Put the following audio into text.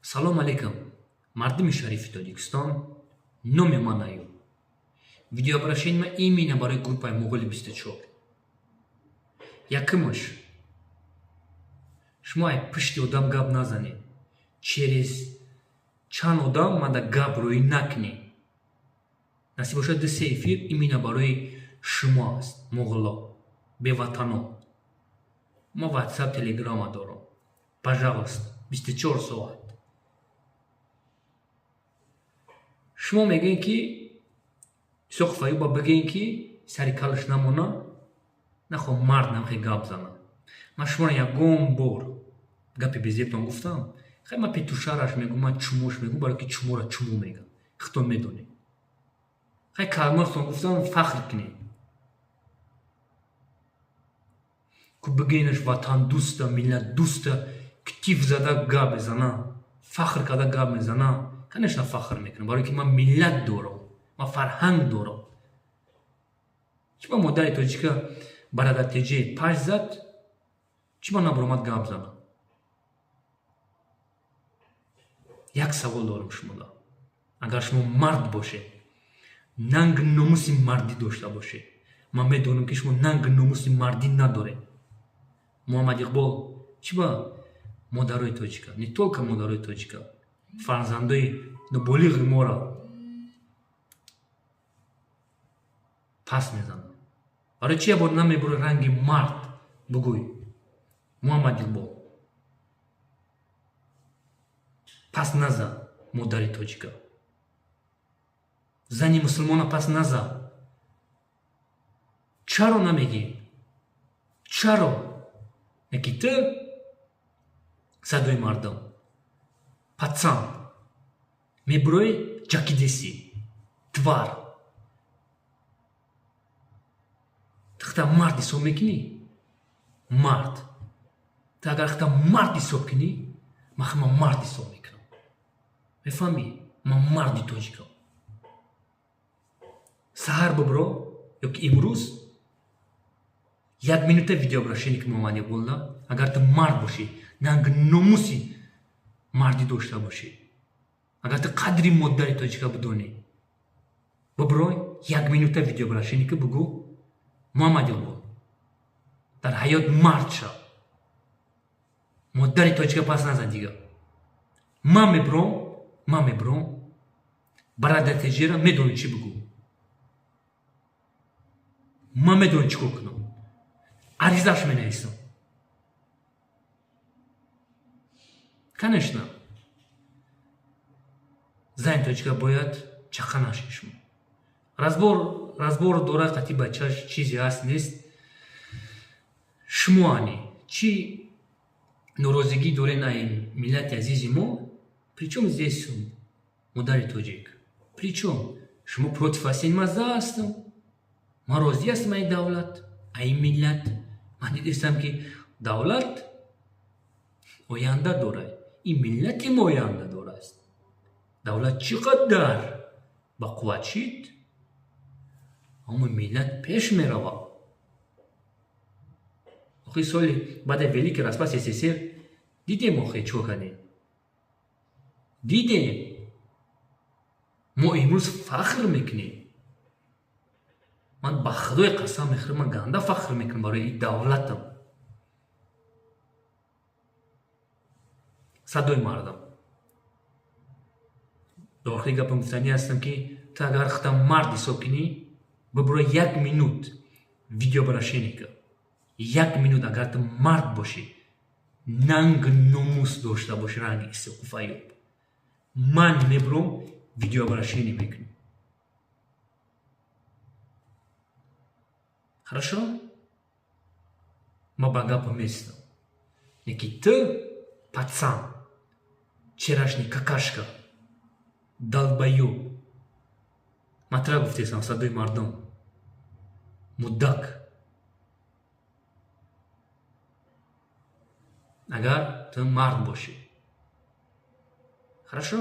Салом алейкум, мардуми шарифи Тоҷикистон, номи ман Аюб. Видеообращение ман именно барои группаи Муғули 24. Якумаш, шумо ай пушти одам гап назанед. Через чанд одам манда гап рӯӣ накунед. Насиб бошад, ду се эфир именно барои шумо аст, муғуло, беватано. Ма WhatsApp, Телеграма дорам. Пожалуйста, 24 соат. Шумо мегӯед, ки Исоқов Аюба бигӯед, ки сари калаш намона, нахо мард намхе гап зана. Ман шуморо ягон бор гапи безебтон гуфтам? Хай, ман петушараш мегӯм, ман чумош мегӯм, барое ки чуморо чумо мегӯям. Худтон медонед. Хай, калимаатон гуфтам, фахр кунед. Ку бигӯенаш ватандӯста, миллатдӯста, китиф зада гап мезана, фахр карда гап мезана. Конечно, фахр мекунам, барое ки ман миллат дорам, ман фарҳанг дорам. Чӣ ба модари тоҷика барадар теҷе паш зад, чӣ ба набаромад гап зана? Як савол дорам шумода. Агар шумо мард бошед, нанг номуси мардӣ дошта бошед, ман медонам, ки шумо нанг номуси мардӣ надоред. Муҳаммад Иқбол чӣ ба модарои тоҷика, не только модарои тоҷика, фарзандои ноболиғи моро пас мезанад? Барои чи ябор намебури ранги мард бугӯй? Муҳаммад Иқбол, пас наза модари тоҷика, зани мусулмона пас наза. Чаро намегӣ? Чаро? Яки ту садои мардум, пацан, мебурои ҷакидеси, твар. Ту хита мард ҳисоб мекунӣ? Мард. Ту агар хита мард ҳисоб кунӣ, ман хима мард ҳисоб мекунам. Мефаҳмӣ? Ман марди тоҷикам. Саҳар бибро ёки имрӯз як минута видеообращение ки Муҳаммад Иқболда, агар ту мард бошӣ, нанг номуси мардӣ дошта бошӣ, агар ту қадри модари тоҷика бидонӣ, биброй як минута видеообращение ки бугӯ: Муҳаммад Иқбол, дар ҳаёт мард шав, модари тоҷика пас назан дига. Ман мебуром, ман мебуром, барадар теҷера медонӣ чӣ бугӯ, ман медонам чӣ кор кунам, аризаш менависам. Конечно, зани тоҷика бояд чақа нашед шумо. Разбор дора қати бачаш чизе ҳаст нест. Шумо ани чӣ норозигӣ дорен ай миллати азизи мо? Причём здесь модари тоҷик? Причём? Шумо против ҳастед, ман за ҳастам. Ман розӣ ҳастам ай давлат, ай миллат. Ман дидистам, ки давлат оянда дорад, ин миллати мо оянда дораст. Давлат чӣ қадар ба қувват шид, аммо миллат пеш меравад. Охи соли баъди великий распад СССР дидем, охи чӣ кардем, дидем. Мо имрӯз фахр мекунем. Ман ба худои қасам мехӯрам, ман ганда фахр мекунам барои ин давлатам. Садои мардам. До охири гапам гуфтанӣ ҳастам, ки ту агар худам мард ҳисоб кунӣ, бибуро як минут видеообращение кун. Як минут, агар ту мард бошӣ, нанг номус дошта бошӣ ранги Исоқов Аюб, ман мебуром, видеообращение мекунам. Хорошо, ман ба гапам местам. Яки ту пацан, вчерашний какашка, долбоёб, ман тура гуфтесам, садои мардум, муддак. Агар ту мард бошӣ, хорошо.